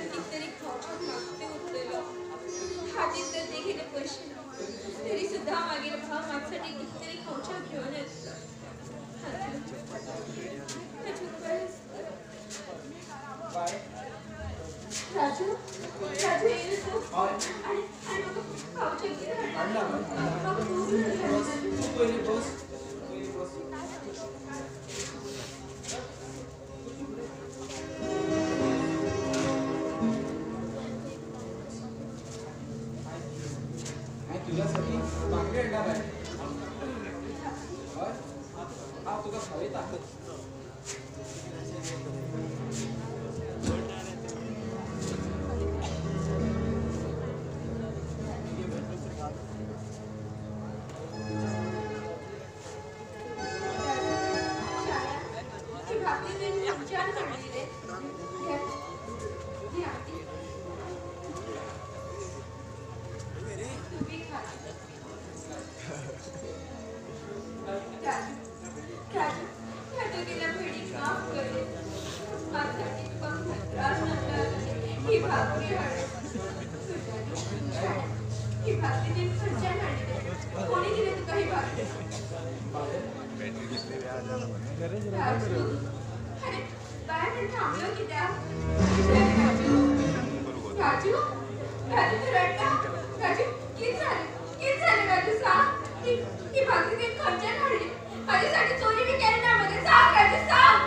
कितें तरी खावपाक मागते उरतलो. हातीन तर देखील पैसे ना, तरी सुद्धा मागीर भाव माझ्यासाठी कितें तरी खावच्याक घेवन येतलो. राजू, राजू येयलो तूं आनी आनी म्हाका खावच्याक कितें हाडला? म्हाका खूब तूं पयलीं बस, पयलीं बस. हांवें तुज्यासाठी भाकरी हाडल्या बाय. हय, हांव तुका खावयता. ही भाकरी तुवें खंयच्यान हाडली रे? घे आती. तूं बी खा. राजू, राजू, ह्या तुगेल्या भयणीक माफ कर रे. माझ्यासाठी तुका त्रास नाका. ही भाकरी हाड. ही भाकरी तुवें खंयच्यान हाडली रे? कोणी दिली तुका ही भाकरी? राजू, अरे बाय म्हण थांबलो कित्याक? राजू, राजू, राजू तूं रडटा? राजू, कितें जालें? कितें जालें राजू सांग. ही ही भाकरी तुवें खंयच्यान हाडली? म्हाज्यासाठी चोरी बी केली ना मरे? सांग राजू, सांग.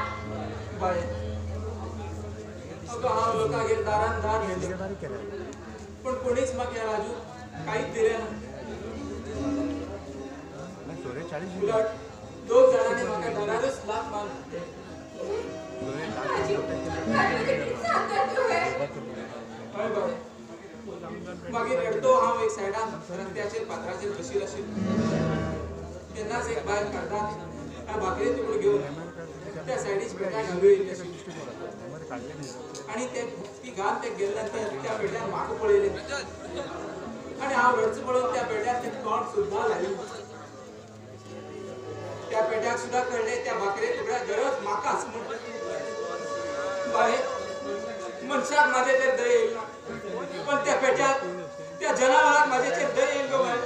बाय, अगं हांव लोकांगेर दारान दार हिंडलो, पण कोणीच म्हाका राजू कांयच दिलें ना. उलट दोग जाणांनी म्हाका दारारूच लाथ मारली. राजू, राजू कितें सांगता तूं हें? हय बाय. मागीर रडतो हांव एक सायडान रस्त्याचेर फातराचेर बशिल्लो आशिल्लो. तेन्नाच एक बायल कागदान भाकरी तुकडो घेवन त्या सायडीच पेट्याक घालून येयल्ली आशिल्ली. आनी ते ती घाल ते गेले नंतर त्या पेट्यान म्हाका पळयलें आनी हांव रडचो पळोवन त्या पेट्याक तें तोंड सुद्दां लायलें. त्या पेट्याक सुद्दां कळ्ळें त्या भाकरे तुकड्या गरज म्हाकाच म्हूण. बाय, मनशाक म्हाजेचेर दया येयली ना, पण त्या पेट्याक, त्या जनावराक म्हाजेचेर दया येयली गो बाय.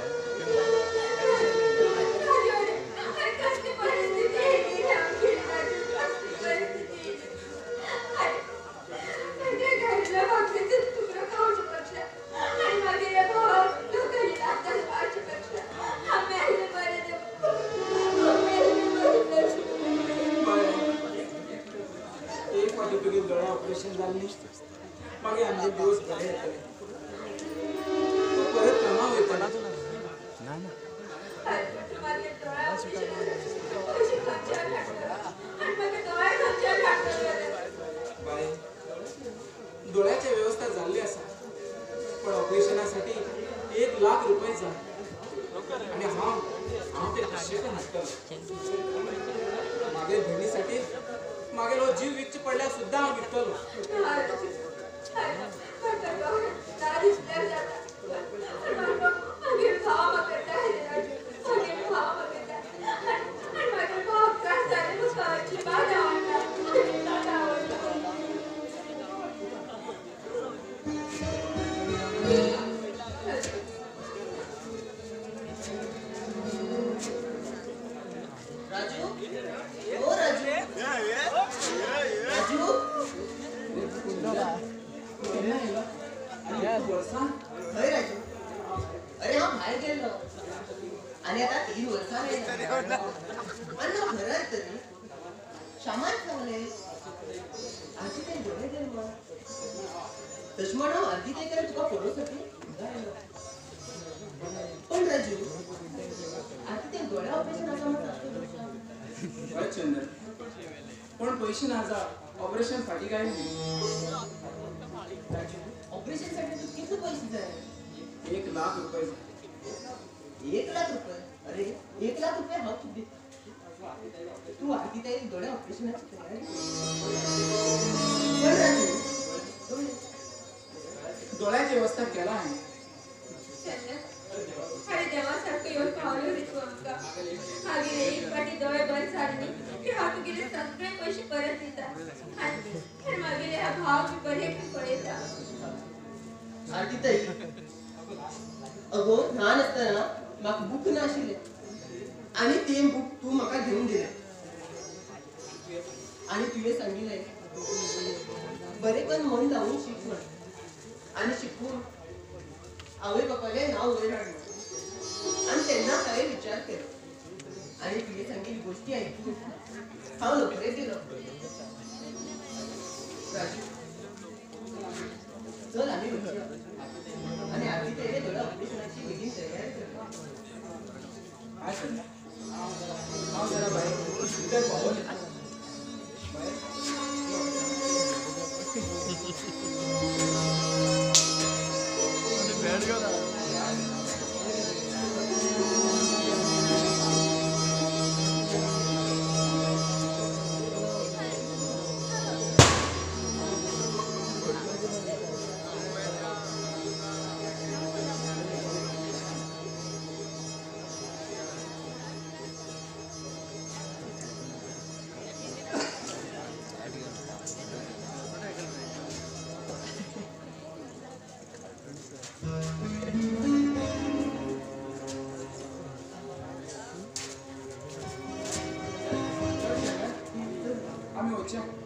राजू, अरे अरे कसली परिस्थिती येयली ही आमची राजू, कसली परिस्थिती येयली. अरे त्या घारिल्ल्या भाकरीचो तुकडो खावचे पडटा आनी मागीर ह्या भावाक लोकांनी लातां मारचे पडटा. हांव मेल्लें बरें रे, हांव मेल्लें बरें राजू. बाय, एक फावटी तुगे दोळ्या ऑपरेशन जालें, मागीर आमचे दिवस बरे येतले. तूं परत कामाक वयतलो. अरे मागीर दोळ्या ऑपरेशनाक पयशे खंयच्यान हाडटलो आनी मागीर दोळे खंयच्यान हाडटलो रे? बाय, दोळ्याची व्यवस्था जाल्ली आसा, पण ऑपरेशनासाठी 1 लाख रुपये जाय आनी हांव हांव ते कशें हाडटलो? मागीर भयणीसाठी मागीर हो जीव विकचे पडल्यार सुद्दां हांव विकतलो. राजू, अरे म्हाका दोळे ना दिसल्यार जाता, पण म्हाका मागीर भाव म्हाका जाय रे राजू, मागीर भाव म्हाका जाय. आनी आनी मागीर भावाक त्रास जाले म्हाका अजिबात आवडना, अजिबात आवडना. राजू, ओ राजू, राजू, केन्ना येयलो आनी इतलीं वर्सां? खंय राजू? अरे हांव भायर गेल्लो आनी आतां 3 वर्सां येयला. आनी हांव घरा येतली श्यामान सांगलें आजी तें दोळे गेले म्हण. तशें म्हण हांव आरती तें केल्यार तुका पळोवसाठी हांगा आयलो. पण राजू, आतां तें दोळ्या ऑपरेशन आसा म्हण सांगता. हय चंदन, पण पयशे ना जा, ऑपरेशन फाटीं काय न्ही. राजू, ऑपरेशन साठी तू कितले पैसे जाय? 1 लाख रुपये जाय. 1 लाख रुपये? अरे 1 लाख रुपये हांव तुका दिता. तूं आरती ताई दोळ्या ऑपरेशनाची तयारी कर. पण राजू, दोळे दोळ्याची व्यवस्था केला हांवें. चंदन, अरे देवासारखं येवन पावलो रे तूं आमकां. मागीर एक फावटी दोळे बंद जाले न्ही की हांव तुगेले सगळे पयशे परत दिता आनी मागीर ह्या भावाक बी बरें पळयता. आरती ताई अगो ल्हान आसतना म्हाका बूक नाशिल्ले आनी ते बूक तूं म्हाका घेवन दिले आनी तुवें सांगिल्लें बरें पण मन लावन शीक म्हण आनी शिकून आवय बापायलें नांव वयर हाडलें आनी तेन्ना हांवें विचार केलो आनी तुवें सांगिल्ली गोश्टी आयकून हांव नोकरेक गेलो. राजू चल आमी वचया आनी आरती ताईले दोळे ऑपरेशनाची बेगीन तयारी करया. काय करता हांव जरा भायर भितर पावोवन येता. भायर आमी वचया.